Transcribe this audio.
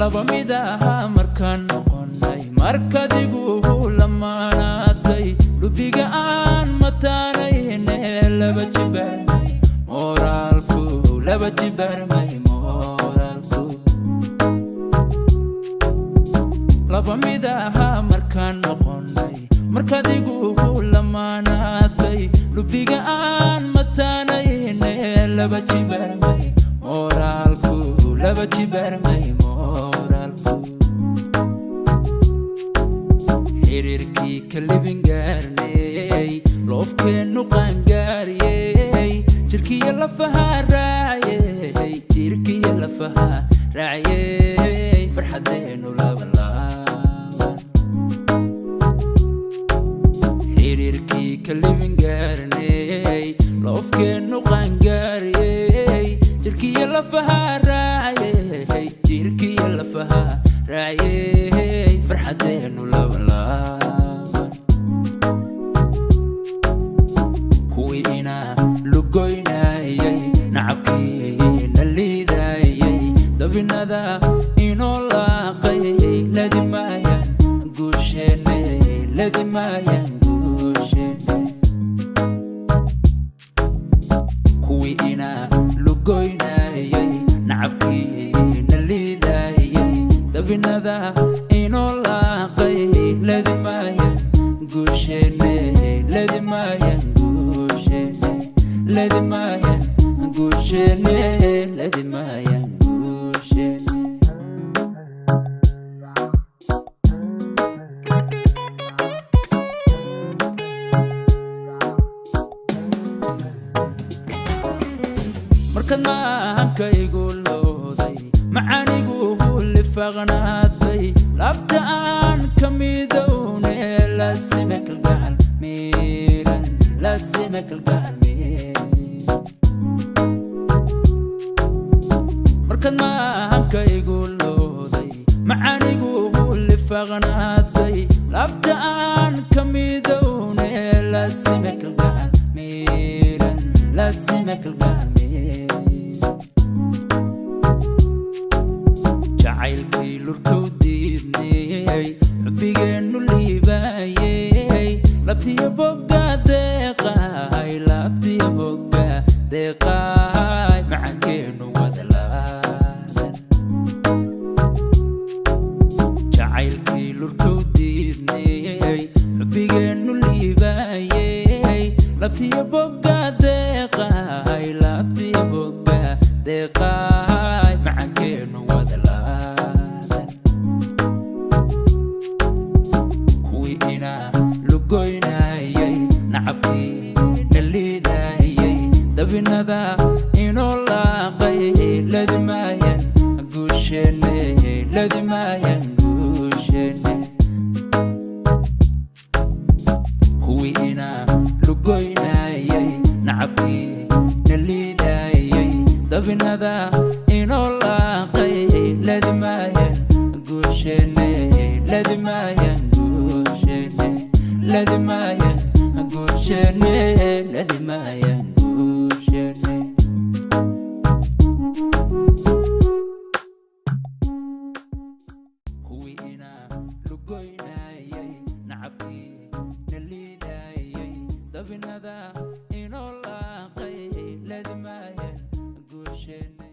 Laba mid ahaa markaan noqonnay, markadigu lamaanaatay, lubiga aan mataanayne laba jibaarmay mooraalku, laba jibaarmay mooraalku. Laba mid ahaa markaan noqonnay, markadigu lamaanaatay, lubiga aan mataanayne laba jibaarmay mooraalku, laba jibaarmay mooraalku. Xiriirkii ka libin gaarnay, loofkeennu qaangaariyey, jirkiyo lafaha raaciyey, jirkiyo lafaha raaciyey, farxaddeennu labanlaaban. Xiriirkii ka libin gaarnay, loofkeennu qaangaariyey, jirkiyo lafaha raaciyey, jirkiyo lafaha raaciyey, farxaddeennu labanlaaban. Kuwii ina lugoynayay, nacabkii na liidayay, dabinada inoo laaqay, ladimaayaan guusheene, ladimaayaan guusheene. Kuwii ina lugoynayay, nacabkii na liidayay, dabinada inoo laaqay, ladimaayaan guusheene, ladimaayaan guusheene, ladimaayaan guusheene, ladimaayaan guusheene. Markaad maahankaygu looday, macaanigu lifaaqnaatay, laabta aan ka midowne, lasime kalgacal miiran, lasime kalgacal miiran. Markaad maahankaygu looday, macaanigu lifaaqnaatay, laabta aan ka midowne, lasime kalgacal miiran, lasime kalgacal miiran. Jacaylkii lurkow diidnay, xubbigeennu liibaayey, labtiyo bogga deeqaay, labtiyo bogga deeqaay, macankeennu wada laadan. Jacaylkii lurkow diidnay, xubbigeennu liibaayey, labtiyo bogga deeqaay, labtiyo bogga deeqaay, macankeennu wada laadan. Kuwii ina lugoynayay, nacabkii na liidayay, dabinada inoo laaqay, ladimaayaan guusheene, ladimaayaan guusheene. Kuwii ina lugoynayay, nacabkii na liidayay, dabinada inoo laaqay, ladimaayaan guusheene, ladimaayaan guusheene, ladimaayaan guusheene, ladimaayaan guusheene. Kuwii ina lugoynayay, nacabkii na liidayay, dabinada inoo laaqay, ladimaayaan guusheene.